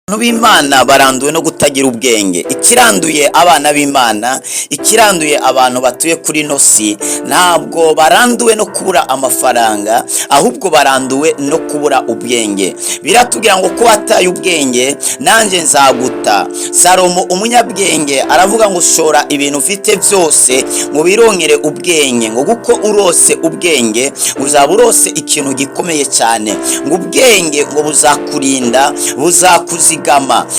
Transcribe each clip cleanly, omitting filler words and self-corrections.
Abantu b'Imana baranduwe no kutagira ubwenge. Ikiranduye abana b'Imana, ikiranduye abantu batuye kuri ino si, ntabwo baranduwe no kubura amafaranga, ahubwo baranduwe no kubura ubwenge. Biratubwira ngo ko wataye ubwenge, nanjye nzaguta. Salomo umunyabwenge aravuga ngo shora ibintu ufite byose ngo wirongere ubwenge, ngo kuko urose ubwenge uzaba urose ikintu gikomeye cyane, ngo ubwenge ngo buzakurinda, buzakuzigama,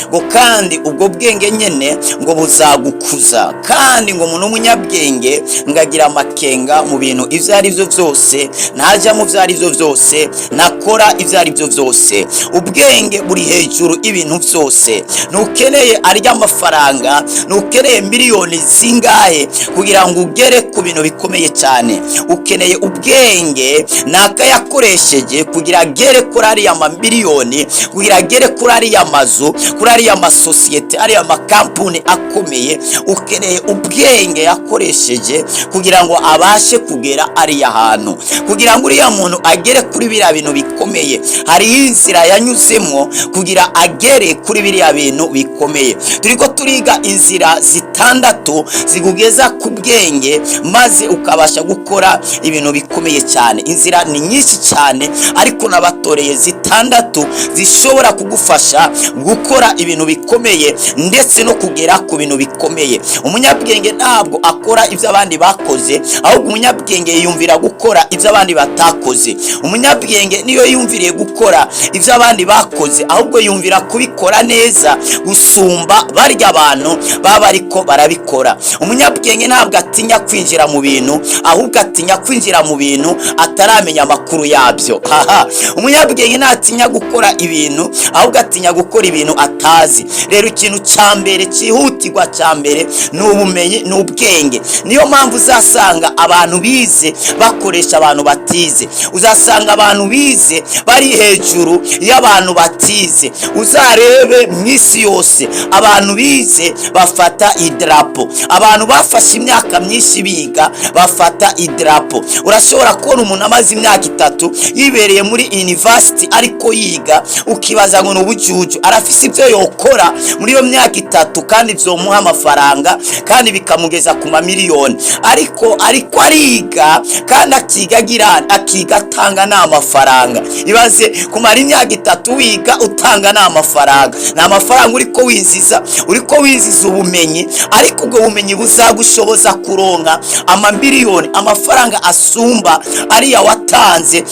ngo kandi ubwo bwenge nyene ngo buzagukuza. Kandi ngo umuntu w'umunyabwenge ngo agira amakenga mu bintu ibyo ari byo byose, ntajya mu byo ari byo byose, ntakora ibyo ari byo byose. Ubwenge buri hejuru y'ibintu byose. Ntukeneye arya amafaranga, ntukeneye miliyoni zingahe kugira ngo ugere ku bintu bikomeye cyane. Ukeneye ubwenge nakayakoresheje kugira agere kuri ariya mamiliyoni, kugira agere kuri ariya mazu, kuri ariya masosiyete, ariya makampuni akomeye. Ukeneye ubwenge yakoresheje kugira ngo abashe kugera ariya hantu, kugira ngo uriya muntu agere kuri biriya bintu bikomeye. Hariho inzira yanyuzemo kugira agere kuri biriya bintu bikomeye. Turiko turiga inzira zitandatu zikugeza ku bwenge, maze ukabasha gukora ibintu bikomeye cyane. Inzira ni nyinshi cyane, ariko nabatoreye zitandatu zishobora kugufasha gukora ibintu bikomeye ndetse no kugera ku bintu bikomeye. Umunyabwenge ntabwo akora ibyo abandi bakoze, ahubwo umunyabwenge yiyumvira gukora ibyo abandi batakoze. Umunyabwenge niyo yumviriye gukora ibyo abandi bakoze, ahubwo yumvira kubikora neza gusumba barya abantu baba bariko barabikora. Umunyabwenge ntabwo atinya kwinjira mu bintu, ahubwo atinya kwinjira mu bintu ataramenya amakuru yabyo. Haha, umunyabwenge ntatinya gukora ibintu, ahubwo atinya gukora ibintu atazi. Rero ikintu cya mbere cyihutirwa cya mbere ni ubumenyi, ni ubwenge. Niyo mpamvu uzasanga abantu bize bakoresha abantu batize, uzasanga abantu bize bari hejuru y'abantu batize. Uzarebe mu isi yose, abantu bize bafata idarapo, abantu bafashe imyaka myinshi biga bafata idarapo. Urashobora kubona umuntu amaze imyaka 3 yibereye muri university ariko yiga, ukibaza ngo ni ubujuju. Arafise ibyo yokora muri iyo myaka 3 kandi byomuha amafaranga kandi bikamugeza ku mamiliyoni, ariko ariga kandi akiga agira akiga atanga n'amafaranga. Ibaze kumara imyaka 3 wiga utanga n'amafaranga. Ni amafaranga uriko winjiza, uriko winjiza ubumenyi, ariko ubwo bumenyi buzagushoboza kuronka amamiliyoni, amafaranga asumba ariya watanze.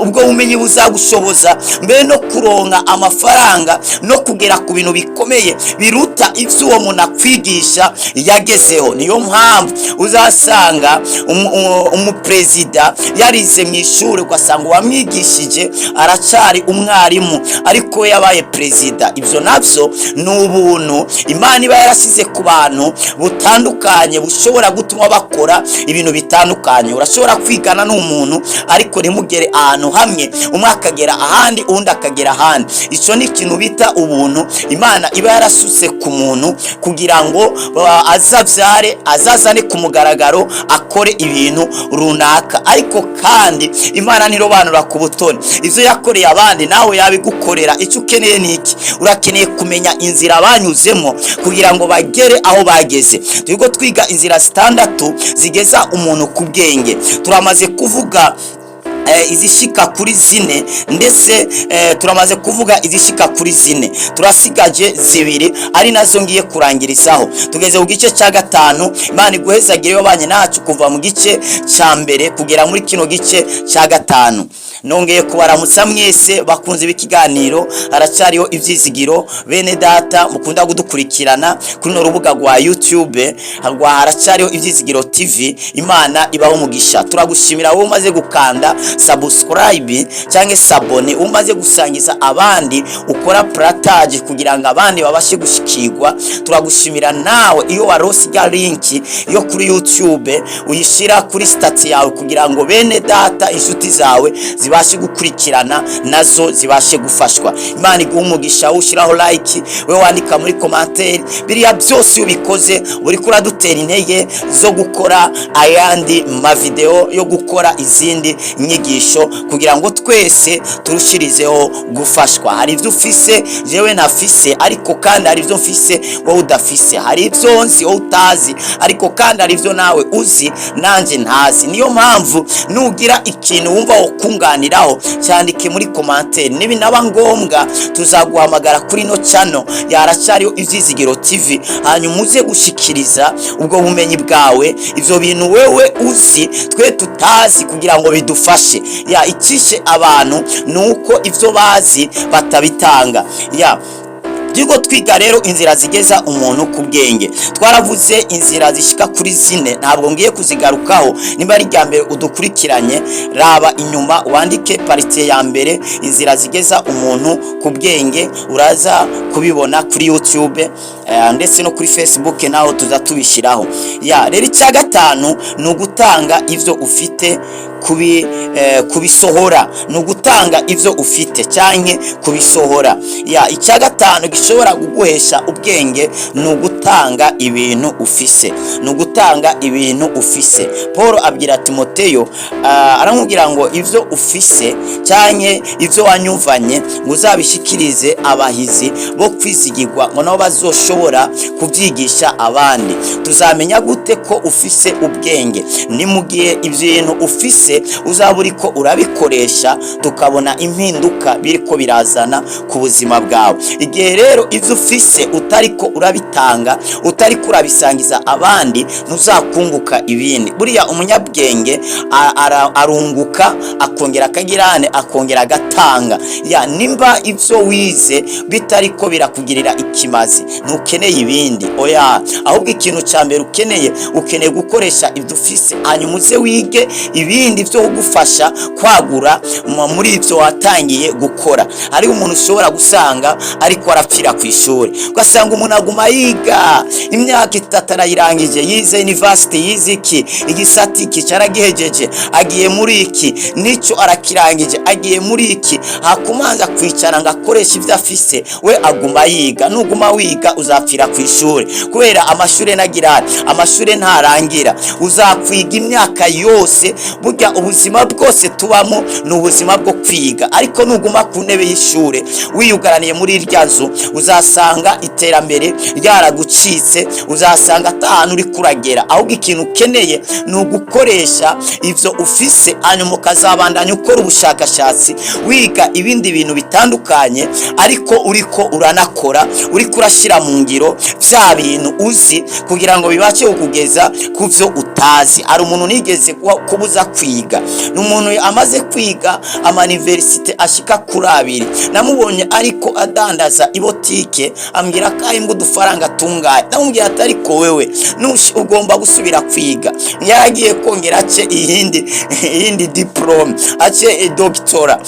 Ubwo bumenyi buzagushoboza mbere no kuronka amafaranga no kugera ku bintu bikomeye biruta ibyo uwo muntu akwigisha yagezeho. Niyo mpamvu uzasanga umuperezida yarize mu ishuri, ugasanga uwamwigishije aracari umwarimu, ariko we yabaye perezida. Ibyo nabyo ni ubuntu Imana iba yarasize ku bantu butandukanye, bushobora gutuma bakora ibintu bitandukanye. Urashobora kwigana n'umuntu, ariko ntimugere ahantu hamwe, umwe akagera ahandi, undi akagera ahandi. Icyo ni ikintu bita ubuntu Imana iba yarasutse ku muntu kugira ngo azabyare, azazane ku mugaragaro, akore ibintu runaka. Ariko kandi Imana ntirobanura ku butoni. Ibyo yakoreye abandi nawe yabigukorera. Icyo ukeneye ni iki? Urakeneye kumenya inzira banyuzemo kugira ngo bagere aho bageze. Turiko twiga inzira zitandatu zigeza umuntu ku bwenge. Turamaze kuvuga izishika kuri zine, ndetse turamaze kuvuga izishika kuri zine, turasigaje zibiri ari nazo ngiye kurangirizaho. Tugeze ku gice cya gatanu. Imana iguhezagire wabanye nacu kuva mu gice cya mbere kugera muri kino gice cya gatanu. Nongeye kubaramutsa mwese bakunze b'ikiganiro Haracyariho Ibyizigiro, bene data mukunda kudukurikirana kuri runo rubuga rwa YouTube rwa Haracyariho Ibyizigiro TV. Imana ibaho umugisha. Turagushimira wowe umaze gukanda subscribe cyangwa s'abonner, umaze gusangiza abandi, ukora partage kugira ngo abandi babashe gushikirwa. Turagushimira nawe iyo warose ijya link yo kuri YouTube, uyishyira kuri statut yawe kugira ngo bene data, inshuti zawe zibashe gukurikirana, nazo zibashe gufashwa. Imana iguha umugisha. Ushyiraho like, we wandika muri commentaire, biriya byose iyo ubikoze uri kuradutera. Biradutera intege zo gukora ayandi mavideo, yo gukora izindi nyigisho, kugira ngo twese turushirizeho gufashwa. Hari ibyo ufise jewe ntafise, ariko kandi hari ibyo mfise wowe udafise. Hari ibyo nzi wowe utazi, ariko kandi hari ibyo nawe uzi nanjye ntazi. Niyo mpamvu nugira ikintu wumva wokunganiraho, cyandike muri commentaire. Nibinaba ngombwa, tuzaguhamagara kuri ino channel yaracyariho Ibyizigiro TV, hanyuma uze gushikiriza ubwo bumenyi bwawe, ibyo bintu wewe uzi twe tutazi, kugira ngo bidufashe. Ya, icishe abantu ni uko ibyo bazi batabitanga. Ya, turiko twiga rero inzira zigeza umuntu ku bwenge. Twaravuze inzira zishika kuri zine, ntabwo ngiye kuzigarukaho. Niba ari irya mbere udukurikiranye, raba inyuma, wandike partie ya mbere, inzira zigeza umuntu ku bwenge, uraza kubibona kuri YouTube ndetse no kuri Facebook, naho tuza tubishyiraho. Ya, rero icya gatanu ni ugutanga ibyo ufite, kubisohora. Ni ugutanga ibyo ufite cyangwa kubisohora. Ya, icya gatanu gishobora kuguhesha ubwenge ni ugutanga ibintu ufise, ni ugutanga ibintu ufise. Paul abwira Timoteyo, aramubwira ngo ibyo ufise cyangwa ibyo wanyumvanye, ngo uzabishikirize abahizi bo kwizigirwa, ngo nabo bazoshobora kubyigisha abandi. Tuzamenya gute ko ufise ubwenge? Ni mu gihe ibintu ufise uzaba uriko urabikoresha, tukabona impinduka biriko birazana ku buzima bwawe. Igihe rero ibyo ufise utariko urabitanga, utariko urabisangiza abandi, ntuzakunguka ibindi. Buriya umunyabwenge arunguka, akongera akagirane, akongera agatanga. Ya, nimba ibyo wize bitariko birakugirira ikimazi, ntukeneye ibindi, oya. Ahubwo ikintu cya mbere ukeneye, ukeneye gukoresha ibyo ufise, hanyuma uze wige ibindi byo kugufasha kwagura muri ibyo watangiye gukora. Hariho umuntu ushobora gusanga ariko arapfira ku ishuri, ugasanga umuntu aguma yiga, imyaka 3 arayirangije, yize university, yize iki, igisata iki cyaragihejeje, agiye muri iki, nicyo arakirangije, agiye muri iki. Hakumanza kwicara ngo akoreshe ibyo afise, we aguma yiga. Nuguma wiga, uzapfira ku ishuri, kubera amashuri nagira amashuri ntarangira. Uzakwiga imyaka yose. Burya ubuzima bwose tubamo ni ubuzima bwo kwiga. Ariko nuguma ku ntebe y'ishure wiyugaraniye muri irya nzu, uzasanga iterambere ryaragucitse, uzasanga atahantu uri kuragera. Ahubwo ikintu ukeneye ni ugukoresha ivyo ufise, hanyuma ukazabandanya ukora ubushakashatsi, wiga ibindi bintu bitandukanye, ariko uriko uranakora, uriko urashyira mu ngiro bya bintu uzi, kugira ngo bibashe kukugeza ku byo utazi. Hari umuntu nigeze kubuza kwiga, ni umuntu amaze kwiga ama université ashika kuri abiri. Namubonye ariko adandaza ibotike, ambwira ko ahembwa udufaranga tungaye. Ndamubwira ati: "Ariko wewe ugomba gusubira kwiga." Yaragiye kongera ace iyindi diplôme, ace doctorat.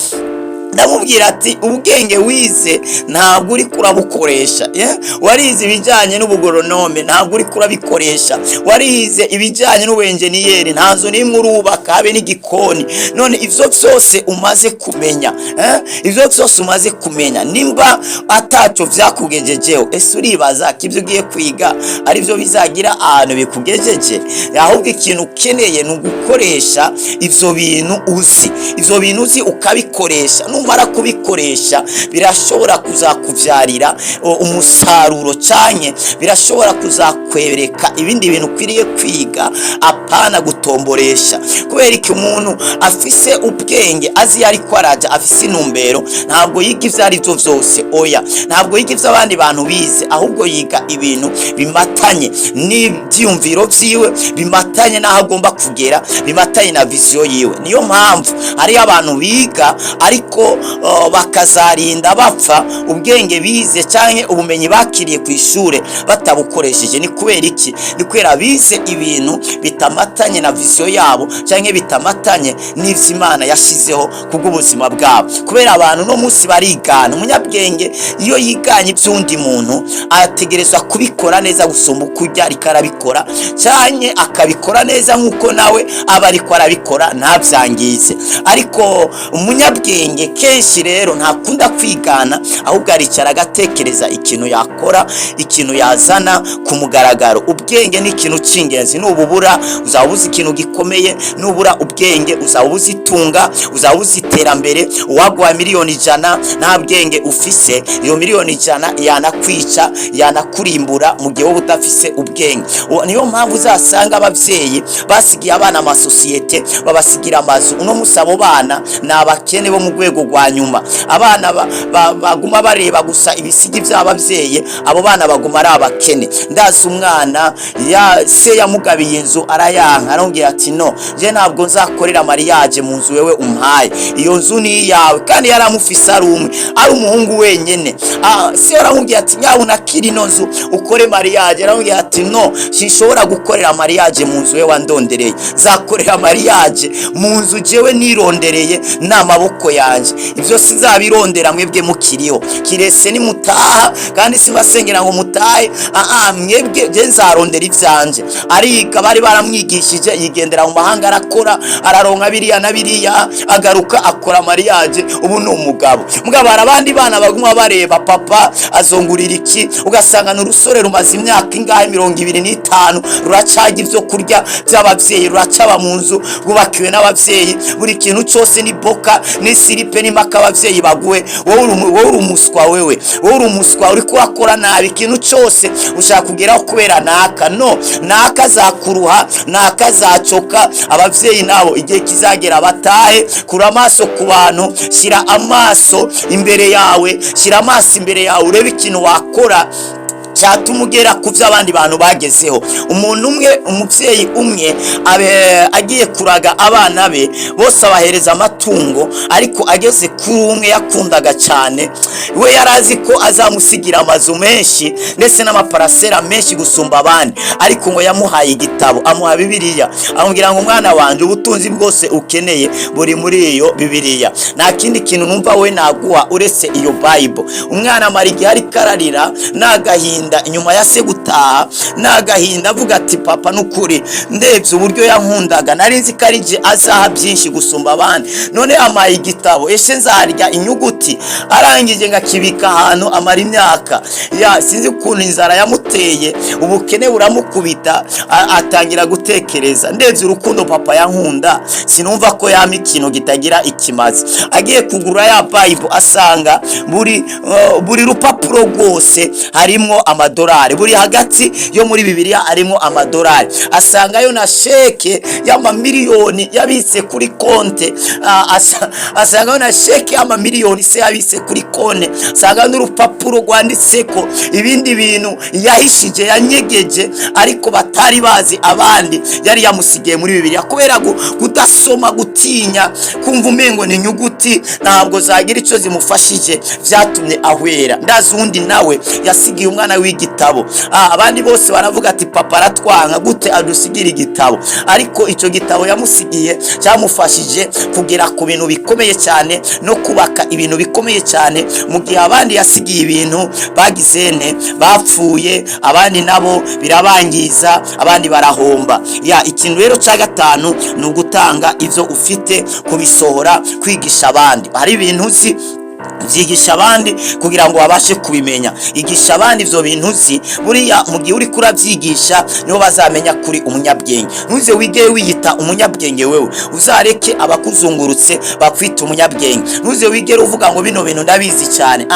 Ndamubwira ati: "Ubwenge wize ntabwo uri kurabukoresha, yeah? Warize ibijyanye n'ubugoronome, ntabwo uri kurabikoresha. Warize ibijyanye n'ubuenjeniyeri, nta nzu n'imwe urubaka, habe n'igikoni. None ivyo byose umaze kumenya, eh? Ivyo byose umaze kumenya, nimba ataco vyakugejejeho, ese uribaza ko ibyo ugiye kwiga ari byo bizagira ahantu bikugejeje? Ahubwo ikintu ukeneye ni ugukoresha ivyo bintu uzi. Ivyo bintu uzi ukabikoresha. Numara kubikoresha, birashobora kuzakubyarira umusaruro, cyane birashobora kuzakwereka ibindi bintu ukwiriye kwiga, apana gutomboresha. Kubera iki? Umuntu afise ubwenge, azi iyo ariko araja, afise intumbero, ntabwo yiga ivyo ari byo byose, oya. Ntabwo yiga ivyo abandi bantu bize, ahubwo yiga ibintu bimatanye n'ibyiyumviro vyiwe, bimatanye n'aho agomba kugera, bimatanye na vision yiwe. Niyo mpamvu hariyo abantu biga, ariko bakazarinda bapfa ubwenge bize cyangwa ubumenyi bakiriye ku ishure batabukoresheje. Ni kubera iki? Ni kubera bize ibintu bitamatanye na vision yabo, cyangwa bitamatanye n'ivyo Imana yashizeho kubw'ubuzima bwabo. Kubera abantu no munsi barigana. Umunyabwenge iyo yiganye iby'undi muntu, ategerezwa kubikora neza gusumba uko ujya ariko arabikora, cyane akabikora neza nk'uko nawe aba ariko arabikora, ntabyangize. Ariko umunyabwenge kenshi. Kenshi rero ntakunda kwigana, ahubwo aricara agatekereza ikintu yakora, ikintu yazana ku mugaragaro. Ubwenge ni ikintu cy'ingenzi. Nububura uzaba ubuze ikintu gikomeye. Nubura ubwenge uzaba ubuze itunga, uzaba ubuze iterambere. Uwaguha 100 miliyoni nta bwenge ufise, iyo 100 miliyoni yanakwica, yanakurimbura mu gihe wowe udafise ubwenge. Niyo mpamvu uzasanga ababyeyi basigiye abana amasosiyete, babasigira amazu. Uno munsi abo bana ni abakene bo mu rwego rwa nyuma. Abana baguma bareba gusa ibisigi by'ababyeyi, abo bana baguma ari abakene. Ndazi umwana ya se yamugabiye inzu arayanka, arongera ati: "No, je ntabwo nzakorera mariage mu nzu wewe umpaye, iyo nzu ni iyawe." Kandi yaramufise ari umwe, ari umuhungu wenyene. Se aramubwira ati: "Nyabuna kiri ino nzu ukore mariage." Aramubwira ati: "No, sinshobora gukorera mariage mu nzu we wandondereye, nzakorera mariage mu nzu jewe nirondereye n'amaboko yanjye. Ibyo sinzabirondera mwebwe mukiriho, kirese nimutaha, kandi simbasengera ngo mutahe. Mwebwe je nzarondera ivyanje." Ariga, bari baramwigishije, yigendera mu mahanga, arakora, araronka biriya na biriya, agaruka akora mariage, ubu ni umugabo. Mugabo hari abandi bana baguma bareba: "Papa azongurira iki?" Ugasanga ni urusore rumaze imyaka ingahe, 25, ruracarya ibyo kurya by'ababyeyi, ruracaba mu nzu rwubakiwe n'ababyeyi. Buri kintu cyose ni boka n'isiripe n'impaka ababyeyi baguhe. Wowe uri umuswa, wewe wowe uri umuswa, uri kurakora nabi. Ikintu cyose ushaka kugeraho kubera naka. No naka azakuruha, naka azacoka. Ababyeyi nabo igihe kizagera batahe. Kura amaso ku bantu, shyira amaso imbere yawe, shyira amaso imbere yawe, urebe ikintu wakora cyatuma ugera ku byo abandi bantu bagezeho. Umuntu umwe, umubyeyi umwe agiye kuraga abana be bose, abahereza amatungo, ariko ageze kuri umwe yakundaga cyane, we yari azi ko azamusigira amazu menshi ndetse n'amaparasera menshi gusumba abandi, ariko ngo yamuhaye igitabo, amuha Bibiliya, amubwira ngo: "Umwana wanjye, ubutunzi bwose ukeneye buri muri iyo Bibiliya. Nta kindi kintu numva we naguha uretse iyo Bible." Umwana amara igihe ariko ararira n'agahinda inyuma ya se gutaha, n'agahinda, avuga ati: "Papa n'ukuri ndebye uburyo yankundaga, nari nzi ko ari jye azaha byinshi gusumba abandi, none amaye igitabo, ese nzarya inyuguti?" Arangije ngo akibika ahantu, amara imyaka ya sinzi ukuntu inzara yamuteye, ubukene buramukubita, atangira gutekereza: "Ndebye urukundo papa yankunda, sinumva ko yama ikintu kitagira ikimazi." Agiye kugura ya Bible, asanga buri rupapuro rwose harimo amadolari, buri hagati yo muri Bibiliya harimo amadolari. Asangayo na chèque y'amamiliyoni yabitse kuri konte. Asangayo na chèque y'amamiliyoni se yabitse kuri konte, asanga n'urupapuro rwanditseko ibindi bintu yahishije, yanyegeje, ariko batari bazi abandi, yari yamusigiye muri Bibiliya. Kubera kudasoma, gutinya, kumva umengo ni inyuguti ntabwo zagira icyo zimufashije, byatumye ahwera. Ndazi undi nawe yasigiye umwana w'igitabo. Abandi bose baravuga ati: "Papa aratwanga, gute adusigira igitabo?" Ariko icyo gitabo yamusigiye cyamufashije kugera ku bintu bikomeye cyane no kubaka ibintu bikomeye cyane, mu gihe abandi yasigiye ibintu bagizene bapfuye, abandi nabo birabangiza, abandi barahomba. Ya ikintu rero cya gatanu ni ugutanga ibyo ufite, kubisohora, kwigisha abandi. Hari ibintu uzi, byigisha abandi kugira ngo babashe kubimenya. Igisha abandi ibyo bintu uzi. Buriya mu gihe uri kurabyigisha niho bazamenya kuri umunyabwenge. Ntuze wigere wiyita umunyabwenge wewe, uzareke abakuzungurutse bakwita umunyabwenge. Ntuze wigere uvuga ngo: "Bino bintu ndabizi cyane."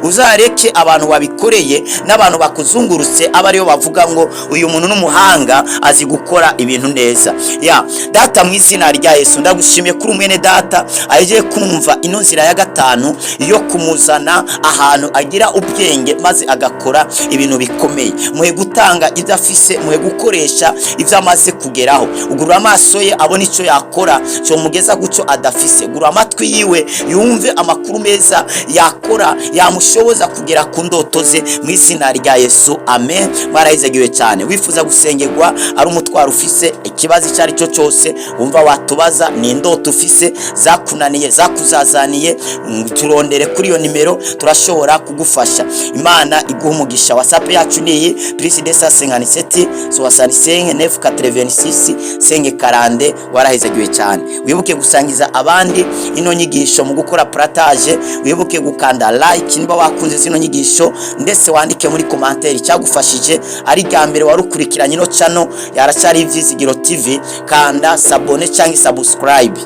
Uzareke abantu babikoreye n'abantu bakuzungurutse aba ariyo bavuga ngo: "Uyu muntu n'umuhanga, azi gukora ibintu neza." Ya Data, mu izina rya Yesu, ndagushimiye kuri umwene data agiye kumva ino nzira ya gatanu yo kumuzana ahantu agira ubwenge maze agakora ibintu bikomeye. Muhe gutanga ibyo afise, muhe gukoresha ibyo amaze kugeraho. Ugurura amaso ye abona icyo yakora cyomugeza gucyo adafise. Gura amatwi yiwe yumve amakuru meza yakora yamushoboza kugera ku ndoto ze. Mu izina rya Yesu, amen. Mwarahizagiwe cyane. Wifuza gusengerwa, ari umutwaro ufise, ikibazo icyo ari cyo cyose wumva watubaza, ni indoto ufise zakunaniye, zakuzazaniye, turondere. Turondere kuri iyo nimero, turashobora kugufasha. Imana iguha umugisha. WhatsApp yacu ni iyi: +257 65 986 540. Warahezagiwe cyane. Wibuke gusangiza abandi ino nyigisho mu gukora partage. Wibuke gukanda like niba wakunze zino nyigisho, ndetse wandike muri commentaire cyagufashije. Ari rya mbere warukurikiranye ino channel yaracyari Ibyizigiro TV, kanda s'abonner cyangwa subscribe.